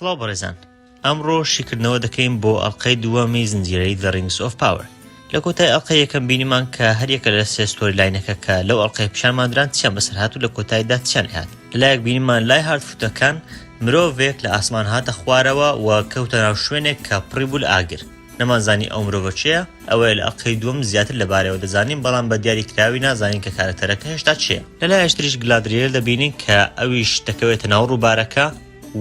سڵاو بەڕێزان ئەمڕۆ شیکردنەوە دەکەین بۆ ئەڵقەی دووەمی زنجیرەی The Rings of Power. لە کۆتای ئەڵقەی یەکەم بینیمان کە هەریەکە لە سێ storyline ەکە کە لەو ئەڵقەیە پیشانمان دران چیان بەسەر هات و لە کۆتاییدا چیان لێهات. لەلایەک بینیمان لای هاردفوتەکان مرۆڤێک لە ئاسمان هاتە خوارەوە و کەوتە ناو شوێنێک کە پڕی بوو لە ئاگر. نەمانزانی ئەو مرۆڤە کێیە، ئەوەیە لە ئەڵقەی دووەم زیاتر لەبارەیەوە دەزانین بەڵام بە دیاری کراوی نازانین کە کارەکتەرەکە هێشتا کێیە. لەلایەکی تریش گلادریێل دەبینین کە ئەویش دەکەوێتە ناو ڕووبارەکە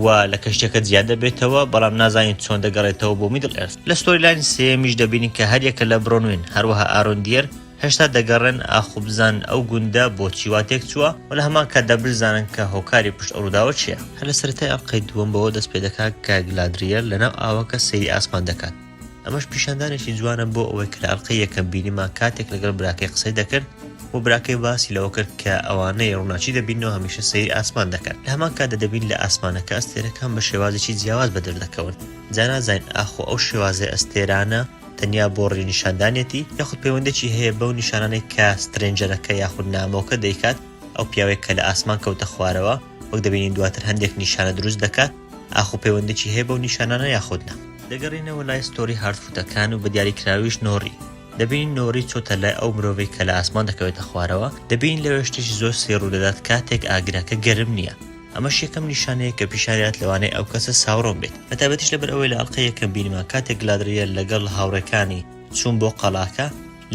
و لە کەشتیەکە جیا دەبێتەوە بەڵام نازانین چۆن دەگەڕێتەوە بۆ میدڵ ئێرث. لە storyline سێیەمیش دەبینین کە هەریەکە لە برۆنوین هەروەها ئارۆندیێر هێشتا دەگەڕێن ئاخۆ بزانن ئەو گوندە بۆچی وا تێکچووە و لە هەمان کاتدا بزانن کە هۆکاری پشت ئەو ڕووداوە چییە. هەر لە سەرەتای ئەڵقەی دووەم بەوە دەست پێدەکات کە گلادریێل لەناو ئاوەکە سەیری ئاسمان دەکات، ئەمەش پیشاندانێکی جوانە بۆ ئەوەی کە لە ئەڵقەی یەکەم بینیمان کاتێک لەگەڵ براکەی قسەی دەکرد و براکەی باسی لەوە کرد کە ئەوانەی ڕووناکی دەبیننەوە هەمیشە سەیری ئاسمان دەکەن. لە هەمان کاتدا دەبینین لە ئاسمانەکە ئەستێرەکان بە شێوازێکی جیاواز بەدەر دەکەون، جا نازانین ئاخۆ ئەو شێوازەی ئەستێرانە تەنیا بۆ ڕێنیشاندانیەتی یاخود پەیوەندێکی هەیە بەو نیشانانەی کە stranger ەکە یاخود نامۆکە دەیکات، ئەو پیاوەی کە لە ئاسمان کەوتە خوارەوە وەک دەبینین دواتر هەندێک نیشانە دروست دەکات، ئاخۆ پەیوەندێکی هەیە بەو نیشانانە یاخود نا. دەگەڕێینەوە لای story هاردفوتەکان و بە دیاریکراویش نۆری، دەبینین نۆری چۆتە لای ئەو مرۆڤەی کە لە ئاسمان دەکەوێتە خوارەوە، دەبینین لەوێ شتێکی زۆر سەیر ڕوودەدات کاتێک ئاگرەکە گەرم نییە، ئەمەش یەکەم نیشانەیە کە پیشانیدات لەوانەیە ئەو کەسە ساورۆن بێت، بەتایبەتیش لەبەر ئەوەی لە ئەڵقەی یەکەم بینیمان کاتێک گلادریێل لەگەڵ هاوڕێکانی چوون بۆ قەڵاکە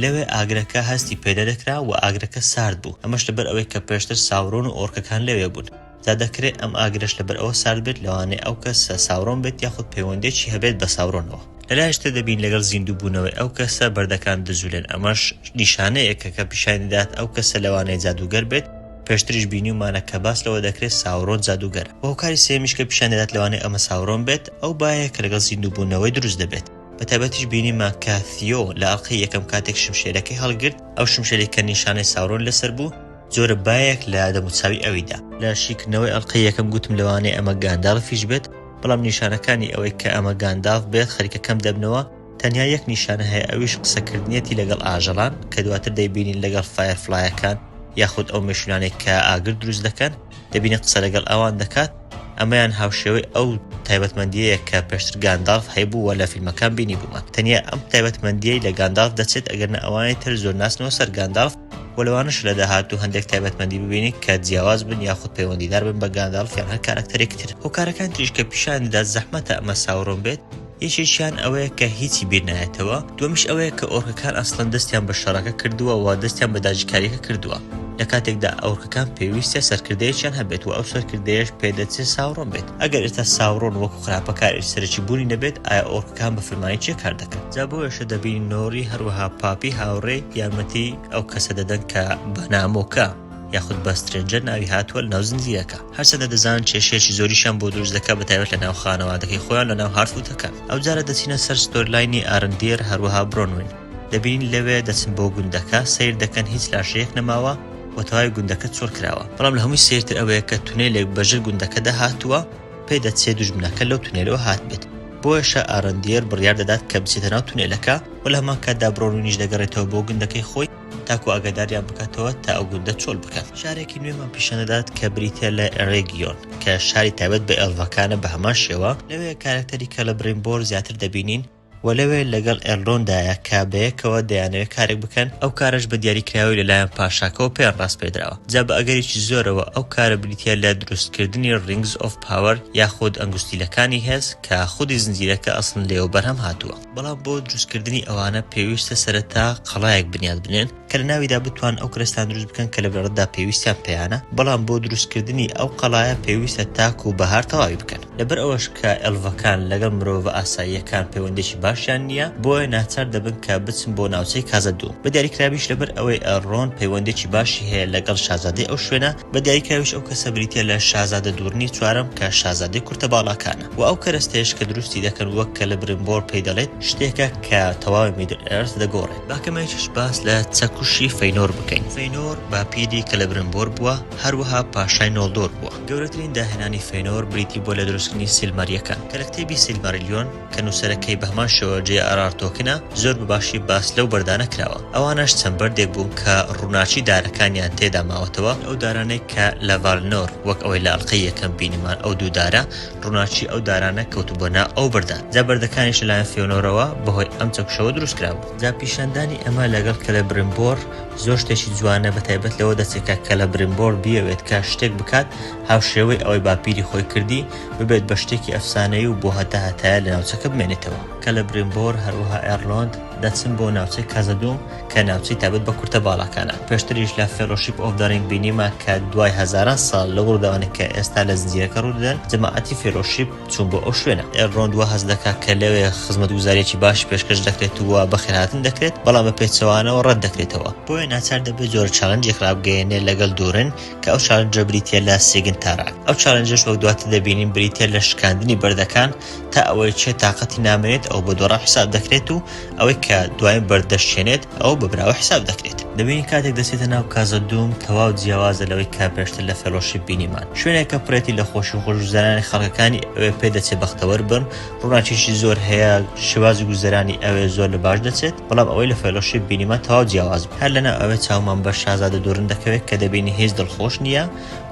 لەوێ ئاگرەکە هەستی پێنەدەکرا و ئاگرەکە سارد بوو ئەمەش لەبەر ئەوەی کە پێشتر ساورۆن و ئۆرکەکان لەوێ بوون جا دەکرێت ئەم ئاگرەش لەبەر ئەوە سارد بێت لەوانەیە ئەو کەسە ساورۆن بێت یاخود پەیوەندیەکی هەبێت بە ساورۆنەوە. لەلایەکی تر دەبین لەگەڵ زیندوو بوونەوەی ئەو کەسە بەردەکان دەجولێن ئەمەش نیشانەیەکە کە پیشانی دەدات ئەو کەسە لەوانەیە جادووگەر بێت پێشتریش بینیومانە کە باس لەوە دەکرێت ساورۆن جادووگەرە وە هۆکاری سێیەمیش کە پیشان دەدات لەوانەیە ئەمە ساورۆن بێت ئەو بایەیە کە لەگەڵ زیندوو بوونەوەی دروست دەبێت بەتایبەتیش بینیمان کە ثیۆ لە ئەڵقەی یەکەم کاتێک شمشێرەکەی هەڵگرت ئەو شمشێرەی کە نیشانەی ساورۆن لەسەر بوو جۆرە بایەک لە دەموچاوی ئەوی دا. لە شیکردنەوەی ئەڵقەی یەکەم گوتم لەوانەیە ئەمە گانداڵفیش بێت بەڵام نیشانەکانی ئەوەی کە ئەمە گانداڵف بێت خەریکە کەم دەبنەوە تەنیا یەک نیشانە هەیە ئەویش قسەکردنیەتی لەگەڵ ئاژەڵان کە دواتر دەیبینین لەگەڵ firefly ەکان یاخود ئەو مێشولانەی کە ئاگر دروست دەکەن دەبینین قسە لەگەڵ ئەوان دەکات ئەمەیان هاوشێوەی ئەو تایبەتمەندیەیە کە پێشتر گانداڵف هەیبوو و لە فیلمەکان بینیبوومان تەنیا ئەم تایبەتمەندیەی لە گانداڵف دەچێت ئەگەرنا ئەوانی تر زۆر ناچنەوە سەر گانداڵف و لەوانەشە لە داهاتوو هەندێک تایبەتمەندی ببینین کە جیاواز بن یاخود پەیوەندیدار بن بە گانداڵف یان هەر کارەکتەرێکی تر. هۆکارەکان تریش کە پیشان دەدات زەحمەتە ئەمە ساورۆن بێت، یەکێکیان ئەوەیە کە هیچی بیر نایەتەوە، دووەمیش ئەوەیە کە ئۆرکەکان ئەسڵەن دەستیان بە شەڕەکە کردووە و دەستیان بە داگیرکارییەکە کردووە، لە کاتێکدا ئۆرکەکان پێویستە سەرکردەیەکیان هەبێت و ئەو سەرکردەیەش پێدەچێت ساورۆن بێت. ئەگەر ئێستا ساورۆن وەکو خراپەکارێکی سەرەکی بوونی نەبێت، ئایا ئۆرکەکان بە فرمانی کێ کار دەکەن؟ جا بۆیەشە دەبینین نۆری هەروەها پاپی هاوڕێی یارمەتی ئەو کەسە دەدەن کە بە نامۆکە یاخود بە stranger ناوی هاتووە لەناو زنجیرەکە. هەرچەندە دەزانن کێشەیەکی زۆریشیان بۆ دروست دەکات بەتایبەت لەناو خانەوادەکەی خۆیان لەناو هاردفوتەکان. ئەوجارە دەچینە سەر storyline ی ئارندیر هەروەها برۆنوین. دەبینین لەوێ دەچن بۆ گوندەکە سەیر دەکەن هیچ لاشەیەک نەماوە و تەواوی گوندەکە چۆڵ کراوە. بەڵام لە هەمووی سەیرتر ئەوەیە کە تونێلێک بەژێر گوندەکەدا هاتووە پێدەچێت دوژمنەکە لەو تونێلەوە هاتبێت. بۆیەشە ئارندیر بڕیار دەدات کە بچێتە ناو تونێلەکە و لە هەمان کاتدا برۆنوینیش دەگەڕێتەوە بۆ گوندەکەی خۆی تاکو ئاگاداریان بکاتەوە تا ئەو گوندە چۆڵ بکەن. شارێکی نوێمان پیشان دەدات کە بریتیە لە ئێرێگیۆن کە شاری تایبەت بە ئێڵڤەکانە بە هەمان شێوە لەوێ کارەکتەری کەلەبریمبۆر زیاتر دەبینین و لەوێ لەگەڵ ئێلرۆندایە کە بەیەکەوە دەیانەوێت کارێک بکەن ئەو کارەش بە دیاریکراوی لەلایەن پاشاکەوە پێیان ڕاسپێردراوە جا بە ئەگەرێکی زۆرەوە ئەو کارە بریتیە لە دروستکردنی Rings of Power یاخود ئەنگوستیلەکانی هێز کە خودی زنجیرەکە ئەسڵن لێوە بەرهەم هاتووە. بەڵام بۆ دروستکردنی ئەوانە پێویستە سەرەتا قەڵایەک بنیات بنێن کە لە ناویدا بتوان ئەو کەرەستان دروست بکەن کە لە بنەڕەتدا پێویستیان پێیانە، بەڵام بۆ دروستکردنی ئەو قەڵایە پێویستە تاکو بەهار تەواوی بکەن. لەبەر ئەوەش کە ئێڵڤەکان لەگەڵ مرۆڤە ئاساییەکان پەیوەندیەکی باشیان نییە، بۆیە ناچار دەبن کە بچن بۆ ناوچەی کازادوم. بە دیاریکراویش لەبەر ئەوەی ئێڵرۆند پەیوەندیەکی باشی هەیە لەگەڵ شازادەی ئەو شوێنە، بە دیاریکراویش ئەو کەسە بریتیە لە شازادە دورنی چوارەم کە شازادەی کورتە باڵاکانە و ئەو کەرەستەیەش کە دروستی دەکەن وەک کەلەبریمبۆر پێی دەڵێت شتێکە کە تەواوی میدل ئێرث دەگۆڕێت. با کەمێکیش باس لە چەکوشی فەینۆر بکەین. فەینۆر باپیری کەلەبریمبۆر بووە، هەروەها پاشای نۆڵدۆر بووە. گەورەترین داهێنانی فەینۆر بریتی بووە لە دروست. دروستکردنی سیلماریەکان. کە لە کتێبی سیلماریلیۆن کە نووسەرەکەی بە هەمان شێوە جێ ئار ئار تۆڵکینە زۆر بە باشی باس لەو بەردانە کراوە. ئەوانەش چەند بەردێک بوون کە ڕووناکی دارەکانیان تێدا ماوەتەوە، ئەو دارانەی کە لە ڤالنۆر وەک ئەوەی لە ئەڵقەی یەکەم بینیمان ئەو دوو دارە ڕووناکی ئەو دارانە کەوتبووە ناو ئەو بەردان جا بەردەکانیش لەلایەن فیۆنۆرەوە بەهۆی ئەم چەکوشەوە دروست کرابوو. جا پیشاندانی ئەمە لەگەڵ کەلەبرمبۆر زۆر شتێکی جوانە بەتایبەت لەوە دەچێت کە کەلەبرمبۆر بیەوێت کە شتێک بکات هاوشێوەی ئەوەی باپیری خۆی کردی ببێت بە شتێکی ئەفسانەیی و بۆ هەتا هەتایە لە ناوچەکە بمێنێتەوە. کەلەبرمبۆر هەروەها ئێرلۆند دەچن بۆ ناوچەی کازەدوم کە ناوچەی تایبەت بە کورتە باڵاکانە. پێشتریش لە Fellowship of the Ring بینیمان کە دوای هەزاران ساڵ لەو ڕووداوانەی کە ئێستا لە زنجیرەکە ڕوودەدەن، جەماعەتی Fellowship چوون بۆ ئەو شوێنە. ئێلرۆند وا هەست دەکات کە لەوێ خزمەتگوزارییەکی باشی پێشکەش دەکرێت و بەخێرهاتن دەکرێت، بەڵام بە پێچەوانەوە ڕەت دەکرێتەوە. بۆیە ناچار دەبێت جۆرە challenge ێک ڕابگەیەنێت لەگەڵ دورن کە ئەو challenge ە بریتییە لە سیگنتاراک. ئەو challenge ەش وەک دواتر دەبینین بریتییە لە شکاندنی بەردەکان تا ئەوەی کێ تاقەتی نامێنێت ئەو بە دۆڕاو حیساب دەکرێت و ئەوەی کە دوایین بەرد دەشکێنێت ئەو بە براوە حیساب دەکرێت. دەبینین کاتێک دەچێتە ناو کازەدوم تەواو جیاوازە لەوەی کە پێشتر لە Fellowship بینیمان. شوێنێکە پڕێتی لە خۆشی و خۆشگوزەرانی خەڵکەکانی ئەوێ پێدەچێت بەختەوەر بن، ڕووناکیی زۆر هەیە، شێوازی گوزەرانی ئەوێ زۆر لە باش دەچێت، بەڵام ئەوەی لە Fellowship بینیمان تەواو جیاواز بوو. هەر لەناو ئەوێ چاومان بە شازادە دورن دەکەوێت کە دەبینی هیچ دڵخۆش نییە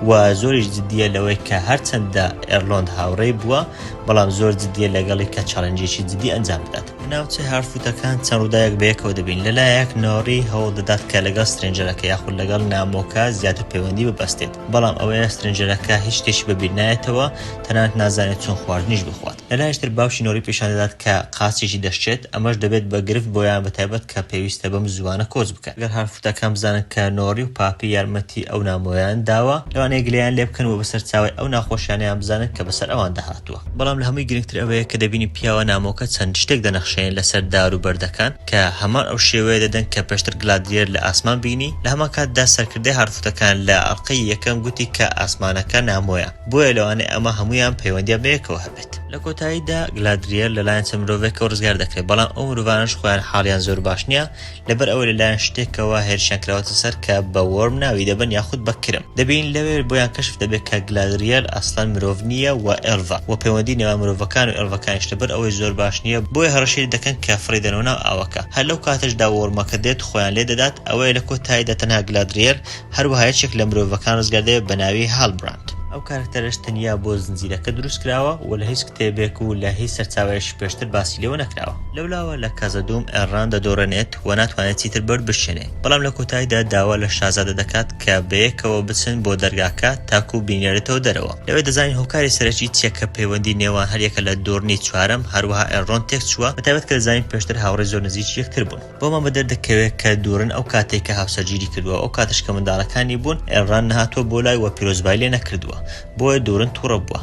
و زۆریش جدییە لەوەی کە هەرچەندە ئێرلۆند هاوڕێی بووە بەڵام زۆر جدییە لەگەڵی کە challenge ێکی جدی ئەنجام بدات. لە ناوچەی هارفوتەکان چەند ڕووداوێک بەیەکەوە دەبین، لەلایەک نۆری هەوڵ دەدات کە لەگەڵ stranger ەکە یاخود لەگەڵ نامۆکە زیاتر پەیوەندی ببەستێت، بەڵام ئەوەیە stranger ەکە هیچ شتێکی بەبیر نایەتەوە، تەنانەت نازانێت چۆن خواردنیش بخوات. لەلایەکی تر باوکی نۆری پیشان دەدات کە قاچێکی دەشکێت، ئەمەش دەبێت بە گرفت بۆیان بەتایبەت کە پێویستە بەم زووانە کۆچ بکەن. گەر هارفوتەکان بزانن کە نۆری و پاپی یارمەتی ئەو نامۆیان داوە، لەوانەیە گلەیان لێ بکەن و بە سەرچاوەی ئەو ناخۆشیانەیان بزانن کە بەسەر ئەواندا هاتووە. بەڵام لە هەمووی گرنگتر ئەوەیە کە دەبینی پیاوە نامۆکە چەند شتێک دەنەخشێنێت لەسەر دار و بەردەکان کە هەمان ئەو شێوەیە دەدەن کە پێشتر گلادریێل لە ئاسمان بینی، لە هەمان کاتدا سەرکردەی هارفوتەکان لە ئەڵقەی یەکەم گوتی کە ئاسمانەکە نامۆیە، بۆیە لەوانەیە ئەمە هەموویان پەیوەندیان بەیەکەوە هەبێت. لە کۆتاییدا گلادریێل لەلایەن چەند مرۆڤێکەوە ڕزگار دەکرێت، بەڵام ئەو مرۆڤانەش خۆیان حاڵیان زۆر باش نییە، لەبەر ئەوەی لەلایەن شتێکەوە هێرشیان کراوەتە سەر کە بە worm ناوی دەبەن یاخود بە کرم. دەبینین لەوێ بۆیان کەشف دەبێت کە گلادریێل ئەسڵەن مرۆڤ نییە و elf ە و پەیوەندی نێوان مرۆڤەکان و elf ەکانیش لەبەر ئەوەی زۆر باش نییە بۆیە هەڕەشەی دەکەن کە فڕێی دەنەوە ناو ئاوەکە. هەر لەو کاتەشدا worm ەکە دێت خۆیان لێ دەدات ئەوەیە لە کۆتاییدا تەنها گلادریێل هەروەها یەکێک لە مرۆڤەکان ڕزگار دەبێت بە ناوی هالبراند. ئەو کارەکتەرەش تەنیا بۆ زنجیرەکە دروست کراوە و لە هیچ کتێبێک و لە هیچ سەرچاوەیەکی پێشتر باسی لێوە نەکراوە. لەولاوە لە کازەدوم ئێلڕاند دەدۆڕێنێت و ناتوانێت چیتر بەرد بشکێنێ، بەڵام لە کۆتاییدا داوا لە شازادە دەکات کە بەیەکەوە بچن بۆ دەرگاکە تاکوو بینێرێتەوە دەرەوە. لەوێ دەزانین هۆکاری سەرەکی چیە کە پەیوەندی نێوان هەریەکە لە دۆرنی چوارەم هەروەها ئێلڕۆند تێکچووە، بەتایبەت کە دەزانین پێشتر هاوڕێی زۆر نزیکی یەکتر بوون. بۆمان بەدەر دەکەوێت کە دورن ئەو کاتەی کە هاوسەرگیری کردووە ئەو کاتەش کە منداڵەکانی بوون ئێلڕاند نەهاتووە بۆ لای و پیرۆزبای لێ نەکردووە بۆیە دورن توڕە بووە.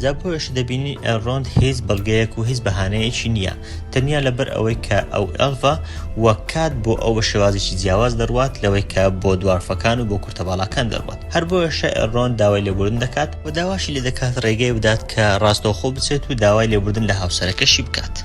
جا بۆیەشە دەبینین ئێلڕۆند هیچ بەڵگەیەک و هیچ بەهانەیەکی نییە تەنیا لەبەر ئەوەی کە ئەو elf ە و کات بۆ ئەو بە شێوازێکی جیاواز دەڕوات لەوەی کە بۆ dwarf ەکان و بۆ کورتەباڵاکان دەڕوات هەر بۆیەشە ئێلڕۆند داوای لێبوردن دەکات و داواشی لێ دەکات ڕێگەی بدات کە ڕاستەوخۆ بچێت و داوای لێبوردن لە هاوسەرەکەشی بکات.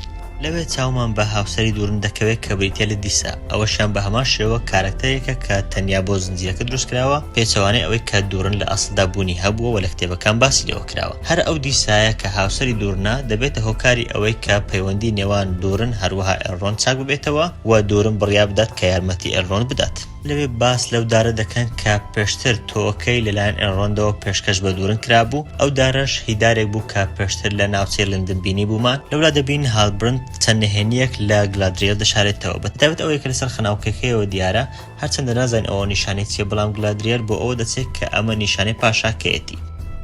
لەوێ چاومان بە هاوسەری دورن دەکەوێت کە بریتیە لە دیسا، ئەوەشیان بە هەمان شێوە کارەکتەرێکە کە تەنیا بۆ زنجیرەکە دروستکراوە، پێچەوانەی ئەوەی کە دورن لە ئەسڵدا بوونی هەبووە و لە کتێبەکان باسی لێوە کراوە. هەر ئەو دیسایە کە هاوسەری دورنە دەبێتە هۆکاری ئەوەی کە پەیوەندی نێوان دورن هەروەها ئێلرۆند چاک ببێتەوە و دورن بڕیار بدات کە یارمەتی ئێلرۆند بدات. لەوێ باس لەو دارە دەکەن کە پێشتر تۆوەکەی لەلایەن ئێلرۆندەوە پێشکەش بە دورن کرابوو، ئەو دارەش هی دارێک بوو کە پێشتر لە ناوچەی لندن بینیبوومان، لەولا دەبینین هالبرند چەند نهێنییەک لە گلادریێل دەشارێتەوە، بەتایبەت ئەوەی کە لەسەر خەناوکەکەیەوە دیارە، هەرچەندە نازانین ئەوە نیشانەی چییە، بەڵام گلادریێل بۆ ئەوە دەچێت کە ئەمە نیشانەی پاشاکەیەتی.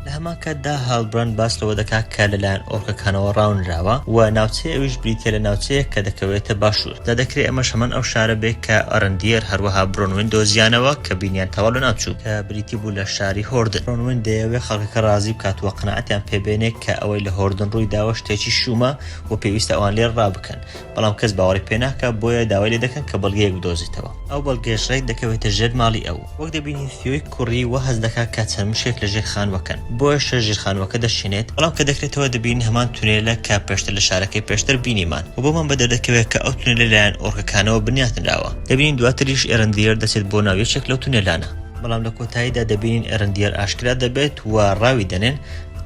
لە هەمان کاتدا هالبرند باس لەوە دەکات کە لەلایەن ئۆرکەکانەوە ڕاونراوە و ناوچەی ئەویش بریتییە لە ناوچەیەک کە دەکەوێتە باشوور. جا دەکرێ ئەمەش هەمان ئەو شارە بێ کە ئەرندیەر هەروەها برۆنوین دۆزیانەوە کە بینیان تەواو لەناو چوو، کە بریتی بوو لە شاری هۆردن. برۆنوین دەیەوێ خەڵکەکە ڕازی بکات و قەناعەتیان پێ بێنێ کە ئەوەی لە هۆردن ڕووی داوە شتێکی شوومە و پێویستە ئەوان لێرە ڕابکەن، بەڵام کەس باوەڕی پێ ناکا بۆیە داوای لێ دەکەن کە بەڵگەیەک بدۆزێتەوە. ئەو بەڵگەیەش ڕێک دەکەوێتە ژێر ماڵی ئەو. وەک دەبینین ثیۆی کوڕی وا هەست دەکات کە چەند مشکێک لە ژێر خانووەکەن، بۆیەشە ژێر خانووەکە دەشکێنێت، بەڵام کە دەکرێتەوە دەبینین هەمان تونێلە کە پێشتر لە شارەکەی پێشتر بینیمان و بۆمان بەدەردەکەوێت کە ئەو تونێلە لەلایەن ئۆرکەکانەوە بنیاتنراوە. دەبینین دواتریش ئێرندیەر دەچێت بۆ ناو یەکێک لەو تونێلانە. بەڵام لە کۆتاییدا دەبینین ئێرندیەر ئاشکرا دەبێت و ڕاوی دەنێن.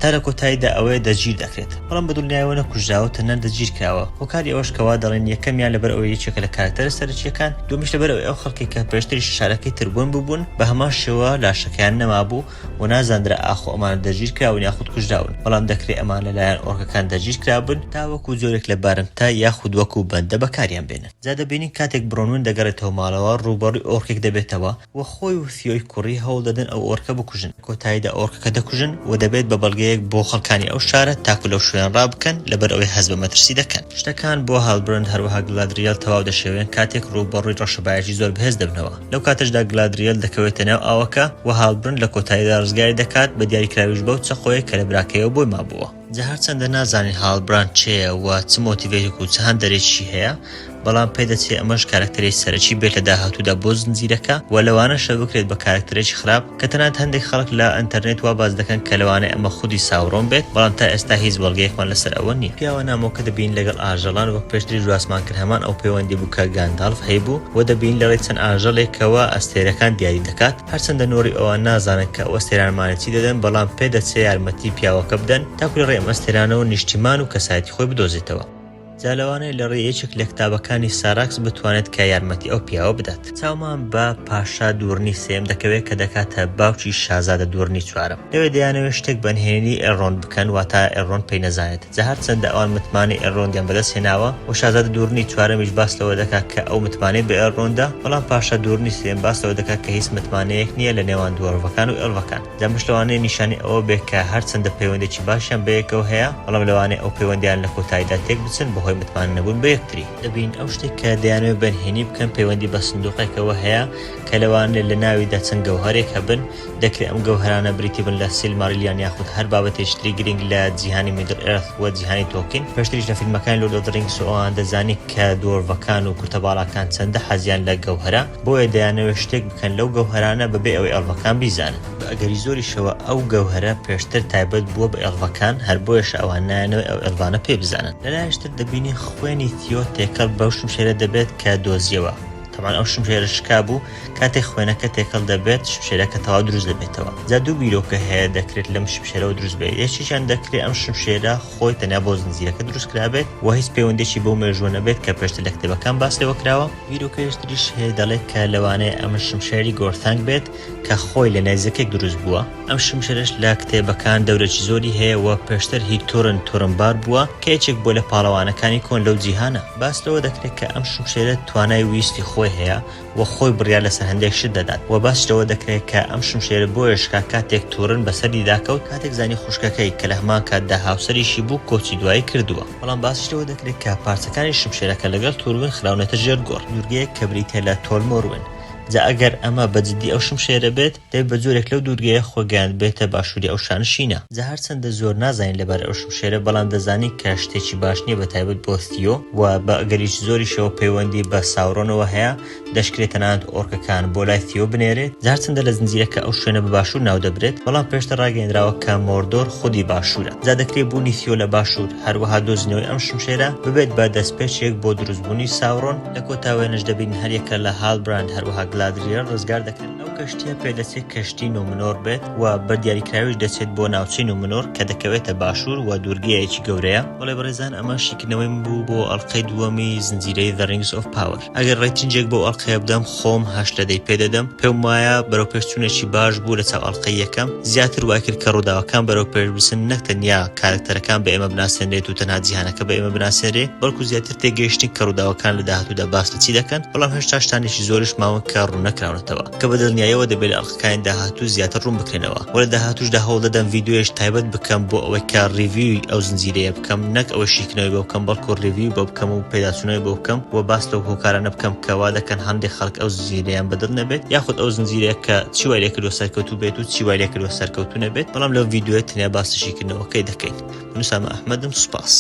تا لە کۆتاییدا ئەوەیە دەستگیر دەکرێت، بەڵام بە دڵنیایەوە نەکوژراوە تەنها دەستگیرکراوە، هۆکاری ئەوەش کە وا دەڵێن یەکەمیان لەبەر ئەوەی یەکێکە لە کارەکتەرە سەرەکییەکان، دووەمیش لەبەر ئەوەی ئەو خەڵکەی کە پێشتریش لە شارەکەی تر ون بووبوون بە هەمان شێوە لاشەکەیان نەمابوو و نازاندرا ئاخۆ ئەمانە دەستگیرکراون یاخود کوژراون، بەڵام دەکرێ ئەمانە لەلایەن ئۆرکەکان دەستگیرکرابن تا وەکو جۆرێک لە بارمتە یاخود وەکو بەندە بەکاریان بێنن. جا دەبینین کاتێک برۆنوین دەگەڕێتەوە ماڵەوە ڕووبەڕووی ئۆرکێک دەبێتەوە و خۆی و ثیۆی کوڕی هەوڵ دەدەن ئەو ئۆرکە بکوژن، لە کۆتاییدا ئۆرکەکە دەکوژن و دەبێت بە بەڵگەیەک بۆ خەڵکانی ئەو شارە تاکو لەو شوێنە ڕابکەن لەبەر ئەوەی هەست بە مەترسی دەکەن. شتەکان بۆ هالبرند هەروەها گلادریێل تەواو دەشێوێن کاتێک ڕووبەڕووی ڕەشەبایەکی زۆر بەهێز دەبنەوە، لەو کاتەشدا گلادریێل دەکەوێتە ناو ئاوەکە و هالبرند لە کۆتاییدا ڕزگاری دەکات بە دیاریکراویش بەو چەقۆیە کە لە براکەیەوە بۆی مابووە. جا هەرچەندە نازانین هالبراند کێیە و چ motive ێک و چ هاندەرێکی هەیە، بەڵام پێدەچێ ئەمەش کارەکتەرێکی سەرەکی بێت لە داهاتوودا بۆ زنجیرەکە و لەوانەشە بکرێت بە کارەکتەرێکی خراپ کە تەنانەت هەندێک خەڵک لە ئەنتەرنێت وا باس دەکەن کە لەوانەیە ئەمە خودی ساورۆن بێت، بەڵام تا ئێستا هیچ بەڵگەیەکمان لەسەر ئەوە نییە. پیاوە نامۆکە دەبینین لەگەڵ ئاژەڵان وەک پێشتریش باسمان کرد هەمان ئەو پەیوەندی بوو کە گانداڵف هەیبوو و دەبینین لەڕێی چەند ئاژەڵێکەوە ئەستێرەکان دیاری دەکات، هەرچەندە نۆری ئەوان نازانن کە ئەو ئەستێرانە مانای چی دەدەن، بەڵام پێدەچێ یارمەتی پیاوەکە بدەن تاکو لە ڕێی ئەم ئەستێرانەوە نیشتیمان و کەسایەتی خۆی بدۆزێتەوە. جا لەوانەیە لە ڕێی یەکێک لە کتابەکانی ساراکس بتوانێت کە یارمەتی ئەو پیاوە بدات. چاومان بە پاشا دورنی سێیەم دەکەوێت کە دەکاتە باوکی شازادە دورنی چوارەم. لەوێ دەیانەوێت شتێک بە نهێنی ئێلرۆند بکەن، واتە ئێلرۆند پێی نەزانێت. جا هەرچەندە ئەوان متمانەی ئێلرۆندیان بەدەست هێناوە و شازادە دورنی چوارەمیش باس لەوە دەکات کە ئەو متمانەی بە ئێلرۆندە، بەڵام پاشا دورنی سێیەم باس لەوە دەکات کە هیچ متمانەیەک نییە لە نێوان dwarf ەکان و ئێڵڤەکان. جا ئەمەش لەوانەیە نیشانەی ئەوە بێت کە هەرچەندە پەیوەندێکی باشیان بەیەکەوە هەیە، بەڵام لەوانەیە ئەو پەیوەندییانە لە کۆتاییدا تێک بچن بەهۆی متمانە نەبوون بە یەکتری. دەبینین ئەو شتێک کە دەیانەوێت بەنهێنی بکەن پەیوەندی بە سندوقێکەوە هەیە کە لەوانەیە لە ناویدا چەند گەوهەرێک هەبن، دەکرێت ئەم گەوهەرانە بریتی بن لە سیلماریلیان یاخود هەر بابەتێکی تری گرنگ لە جیهانی میدڵ ئێرث و جیهانی تۆڵکین. پێشتریش لە فیلمەکانی لۆرد ئۆف زە ڕینگس و ئەوان دەزانی کە dwarf ەکان و کورتە باڵاکان چەندە حەزیان لە گەوهەرە، بۆیە دەیانەوێت شتێک بکەن لەو گەوهەرانە بەبێ ئەوەی ئێڵڤەکان بیزانن. بە ئەگەری زۆریشەوە ئەو گەوهەرە پێشتر تایبەت بووە بە ئێڵڤەکان، هەر بۆیەشە ئەوان نایانەوێت ئەو ئێڵڤانە پێی بزانن. لەلایەکی تر دەبینین خوێنی ثیۆ تێکەڵ بەو شمشێرە دەبێت کە دۆزیەوە. تەبعەن ئەو شمشێرە شکابوو، کاتێک خوێنەکە تێکەڵ دەبێت شمشێرەکە تەواو دروست دەبێتەوە. جا دوو بیرۆکە هەیە دەکرێت لەم شمشێرەوە دروست بێت، یەکێکیان دەکرێت ئەم شمشێرە خۆی تەنیا بۆ زنجیرەکە دروست کرابێت و هیچ پەیوەندیەکی بەو مێژووە نەبێت کە پێشتر لە کتێبەکان باس لێوە کراوە. بیرۆکەیەکی تریش هەیە دەڵێت کە لەوانەیە ئەمە شمشێری گۆرثانگ بێت کە خۆی لە نەیزەکێک دروست بووە، ئەم شمشێرەش لە کتێبەکان دەورێکی زۆری هەیە و پێشتر هی تورن تورنبار بووە کە یەکێک بووە لە پاڵەوانەکانی کۆن لەو جیهانە. باس لەوە دەکرێت کە ئەم شمشێرە توانای ویستی خۆی هەیە و خۆی بڕیار لەسەر هەندێک شت دەدات و باس لەوە دەکرێت کە ئەم شمشێرە بۆیە شکا کاتێک تورن بەسەریدا کەوت کاتێک زانی خوشکەکەی کە لە هەمان کاتدا هاوسەریشی بوو کۆچی دوایی کردووە. بەڵام باسیش لەوە دەکرێت کە پارچەکانی شمشێرەکە لەگەڵ توروین خراونەتە ژێر گۆڕ، دوورگەیەک کە بریتیە لە تۆلمۆروین. جا ئەگەر ئەمە بە جدی ئەو شمشێرە بێت، دەبێت بە جۆرێک لەو دوورگەیە خۆ گەیاندبێتە باشووری ئەو شانشینە. جا هەرچەندە زۆر نازانین لەبارەی ئەو شمشێرە، بەڵام دەزانین کە شتێکی باش نییە بە تایبەت بۆ ثیۆ و بە ئەگەریی زۆریشەوە پەیوەندی بە ساورۆنەوە هەیە، دەشکرێت تەنانەت ئۆرکەکان بۆ لای ثیۆ بنێرێت، جا هەرچەندە لە زنجیرەکە ئەو شوێنە بە باشوور ناودەبرێت، بەڵام پێشتر ڕاگەیەنراوە کە مۆردۆر خودی باشوورە، جا دەکرێت بوونی ثیۆ لە باشوور، هەروەها دۆزینەوەی ئەم شمشێرە ببێت بە دەستپێچێک بۆ دروستبوونی ساورۆن، لە کۆتا وێنەش دەبینین هەریەکە لە هالبراند هەروەها گلادریێل ڕزگار دەکرێن، ئەو کەشتییە پێدەچێت کەشتی نومنۆر بێت و بە دیاریکراویش دەچێت بۆ ناوچەی نومنۆر کە دەکەوێتە باشوور و دوورگەیەکی گەورەیە. بەڵێ بەڕێزان ئەمە شیکردنەوەی من بوو بۆ ئەڵقەی دووەمی زنجیرەی The Rings of Power. ئەگەر rating ێک بەو ئەڵقەیە بدەم خۆم هەشت لە دەی پێ دەدەم، پێم وایە بەرەوپێشچوونێکی باش بوو لە چاو ئەڵقەی یەکەم، زیاتر وای کرد کە ڕووداوەکان بەرەو پێش بچن نەک تەنیا کارەکتەرەکان بە ئێمە بناسێنرێت و تەنها جیهانەکە بە ئێمە بناسێنرێ بەڵکو زیاتر تێگەیشتین کە ڕووداوەکان لە داهاتوودا باس لە چی دەکەن، بەڵام هێشتا شتانێکی زۆریش ماون کە ڕوون نەکراونەتەوە کە بە دڵنیایەوە دەبێت لە ئەڵقەکانی داهاتوو زیاتر ڕوون بکرێنەوە و لە داهاتووشدا هەوڵ دەدەم ڤیدیۆیەش تایبەت بکەم بۆ ئەوەی کە review ی ئەو زنجیرەیە بکەم نەک ئەوەی شیکردنەوەی بۆ بکەم بەڵکو review ی بۆ بکەم و پێداچوونەوەی بۆ بکەم و باس لەو هۆکارانە بکەم کە وا دەکەن هەندێک خەڵک ئەو زنجیرەیان بەدڵ نەبێت یاخود ئەو زنجیرەیە کە چی وای لێکردووە سەرکەوتوو بێت و چی وای لێکردووە سەرکەوتوو نەبێت بەڵام لەو ڤیدیۆیە تەنیا باسی شیکردنەوەکەی دەکەین. من ئوسامە ئەحمەدم سوپاس.